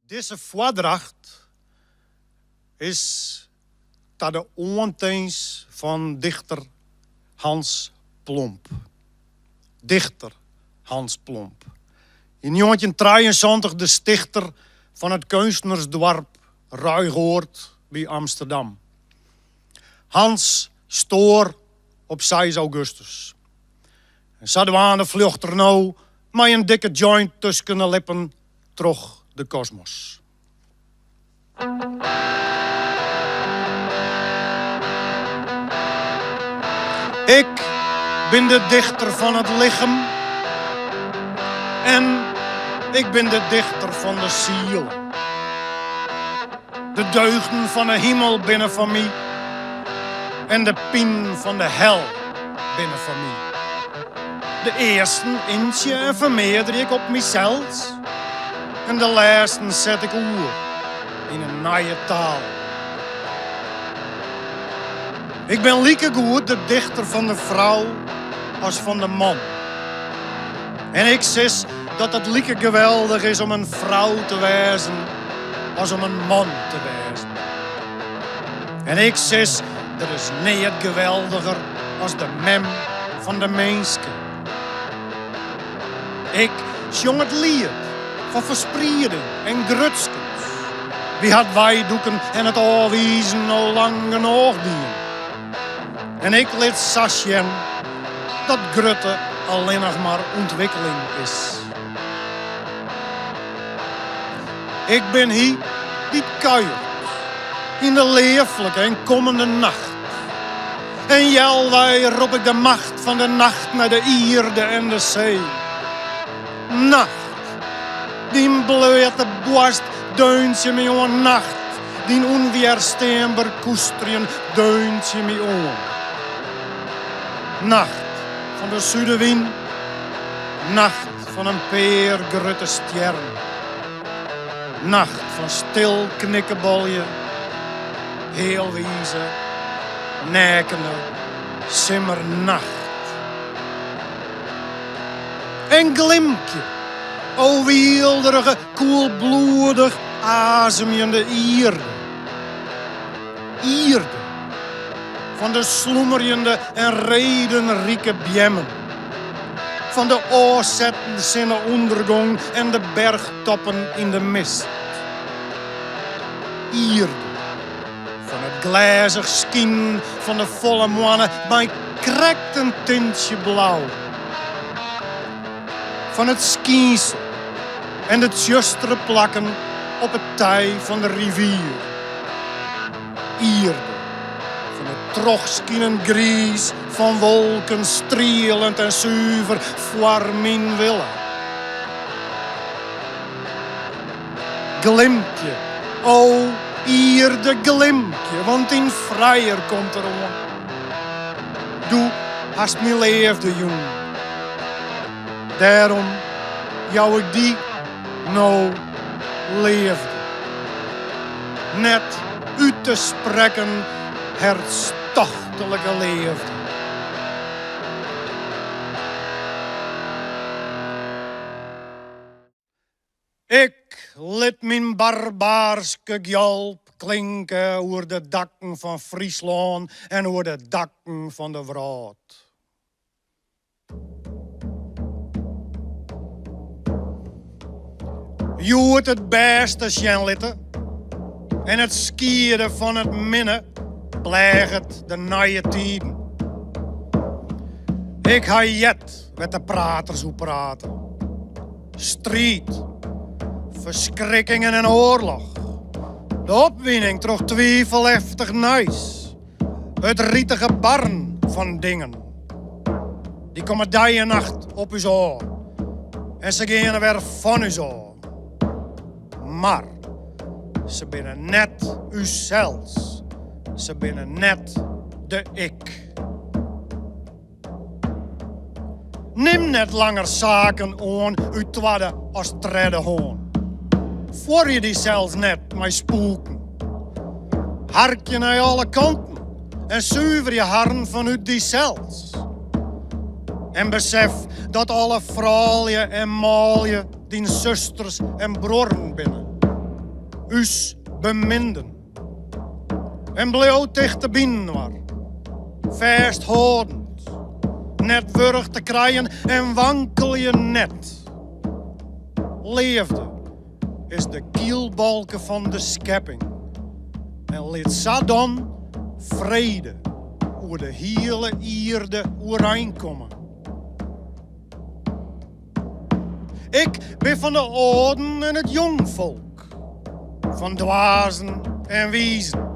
Dizze foardracht is ta de oantins fan dichter Hans Plomp. Dichter Hans Plomp. Yn njoggentjintrijeensantich de stichter fan it keunstnersdoarp Ruigoord by Amsterdam. Hans stoar op seis augustus. En sadwaande fljocht er no mei in dikke joint tusken de lippen troch de kosmos. Ik bin de dichter fan it lichem en ik bin de dichter fan de siel. De deugden fan 'e himel binne fan my en de pinen fan de hel binne fan my. De earsten intsje en fermearderje ik op mysels en de lêsten set ik oer yn in nije taal. Ik bin likegoed de dichter fan de frou as fan de man. En ik sis dat it like geweldich is om in frou te wêzen as om in man te wêzen. En ik sis, der is neat geweldiger as de mem fan de minske. Ik sjong it liet fan fersprieding en grutskens. Wy ha it weidûken en it ôfwizen al lang genôch dien. En ik lit sa sjen dat grutte allinnich mar ûntwikkeling is. Ik bin hy dy't kuiert yn de leaflike en kommende nacht. En healwei rop ik de macht fan de nacht nei de ierde en de see. Nacht, dyn bleate boarst deunt tsjin my oan nacht, dyn ûnwjersteanber koesterjen deunt tsjin my oan. Nacht fan de sudewyn, nacht fan in pear grutte stjerren. Nacht fan stil knikkebolje, healwize, neakene simmernacht. En glimkje, o wielderige, koelbloedich azemjende ierde. Ierde fan de slûmerjende en redenrike beammen, fan de ôfsetten sinne-ûndergong en de berchtoppen yn de mist. Ierde fan it glêzich skinen fan de folle moanne mei krekt in tintsje blau. Fan it skynsel en de tsjustere plakken op it tij fan de rivier. Ierde fan it trochskinend griis fan wolken strielend en suver foar myn wille. Glimkje, o ierde glimkje, want dyn frijer komt deroan. Do hast my leafde jûn, dêrom jou ik dy no leafde. Net út te sprekken hertstochtlike leafde. Ik lit myn barbaarske gjalp klinke oer de dakken fan Fryslân en oer de dakken fan de wrâld. Hjoed it bêste sjen litte en it skiede fan it minne pleaget de nije tiden. Ik ha heard wêr't de praters oer prate. Striid, ferskrikkingen en oarloch, de opwining troch twiveleftich nijs, it ritige barren fan dingen. Dy komme dei en nacht op ús ôf en se geane wer fan ús ôf. Mar se binne net ússels, se binne net de ik. Nim net langer saken oan út twadde as tredde hân. Fuorje dysels net mei spûken. Harkje nei alle kanten en suverje harren fanút dysels. En besef dat alle froulju en manlju dyn susters en bruorren binne. Ús beminden. En bliuw tichte byinoar, fêsthâldend, net wurch te krijen en wankelje net. Leafde is de kylbalke fan de skepping en lit sa dan frede oer de hiele ierde oereinkomme. Ik bin fan de âlden en it jongfolk, fan dwazen en wizen.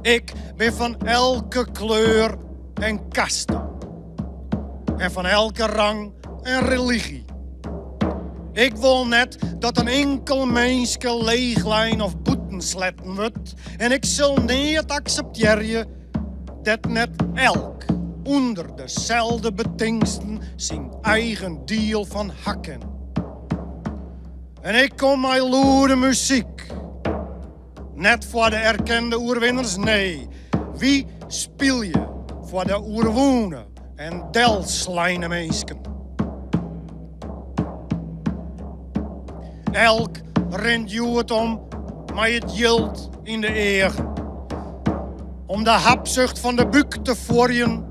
Ik bin fan elke kleur en kaste en fan elke rang en religy. Ik wol net dat in inkel minske leechlein of bûtensletten wurdt en ik sil neat akseptearje dêr't net elk ûnder deselde betingsten syn eigen diel fan ha kin. En ik kom mei lûde muzyk. Net foar de erkende oerwinners, nee, wy spylje foar de oerwûne en delsleine minsken. Elk rint hjoed om mei it jild yn de eagen. Om de hapsucht fan de búk te fuorjen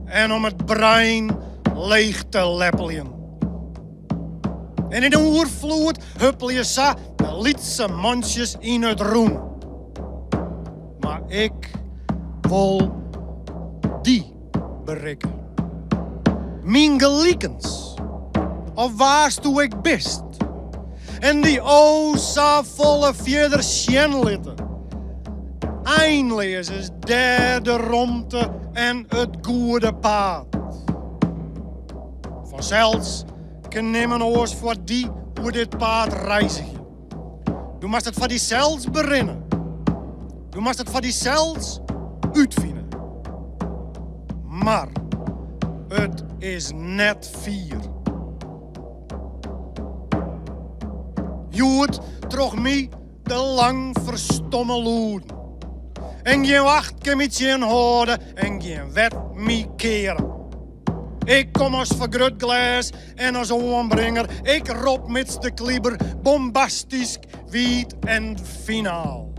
en om it brein leech te leppeljen. En yn oerfloed huppelje sa de lytse mantsjes yn it rûn. Mar ik wol dy berikke. Myn gelikens, of wa'tsto ek bist. En dy o sa folle fierder sjen litte. Einleas is dêr de romte en it goede paad. Fansels kin nimmen oars foar dy oer dit paad reizgje. Do moatst it foar dysels berinne. Do moatst it foar dysels útfine. Mar it is net fier. Hjoed troch my de lang ferstomme lûden. En gjin wacht kin my tsjinhâlde en gjin wet my keare. Ik kom as fergrutglês en as oanbringer, ik rop mids de kliber, bombastysk, wiid en finaal.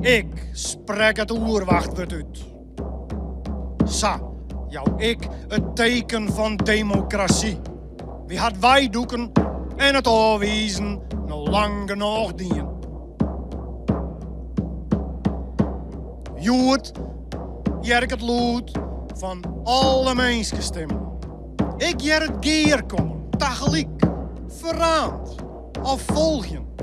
Ik sprek it oerwachtwurd út. Sa jou ik it teken fan demokrasy. Wy ha it weidûken en it ôfwizen no lang genôch dien. Hjoed hear ik it lûd fan alle minskestimmen. Ik hear it gearkommen, tagelyk, ferraand of folgjend.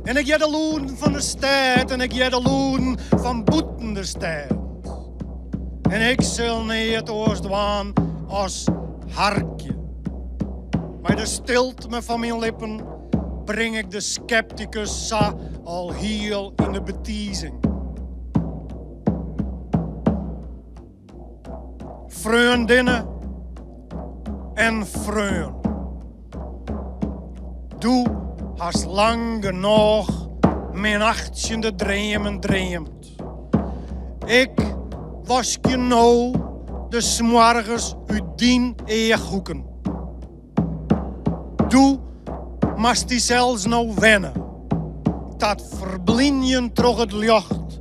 En ik hear de lûden fan de stêd en ik hear de lûden fan bûten de stêd. En ik sil neat oars dwaan as harkje. Mei de stiltme fan myn lippen bring ik de skeptikus sa alhiel yn de betizing. Freondinne en freon. Do hast lang genôch minachtsjende dreamen dreamd. Ik waskje no de smoargens út dyn eachhoeken. Do moatst dysels no wenne ta it ferblynjen troch it ljocht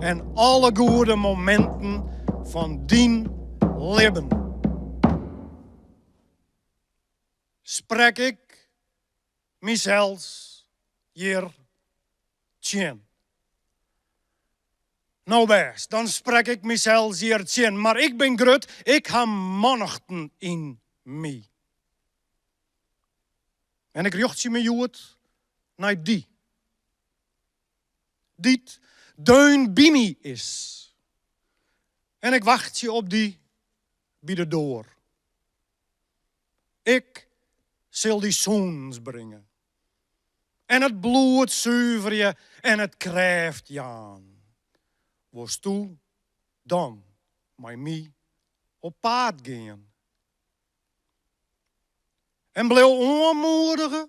en alle goede mominten fan dyn libben. Sprek ik mysels hjir tsjin. No bêst, dan sprek ik mysels hjir tsjin, mar ik bin grut, ik ha mannichten yn my. En ik rjochtsje my hjoed nei dy, dy't deun by my is. En ik wachtsje op dy by de doar. Ik sil dy sûnens bringe. En it bloed suverje en it krêft jaan. Wolsto dan mei my op paad gean? En bliuw oanmoedige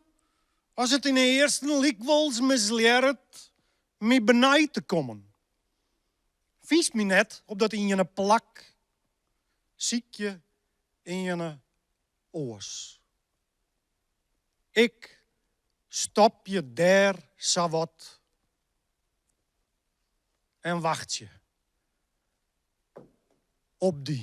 as it ynearsten lykwols mislearret my benei te kommen. Fynst my net op dat iene plak, sykje earne oars. Ik stopje dêr sawat en wachtsje op dy.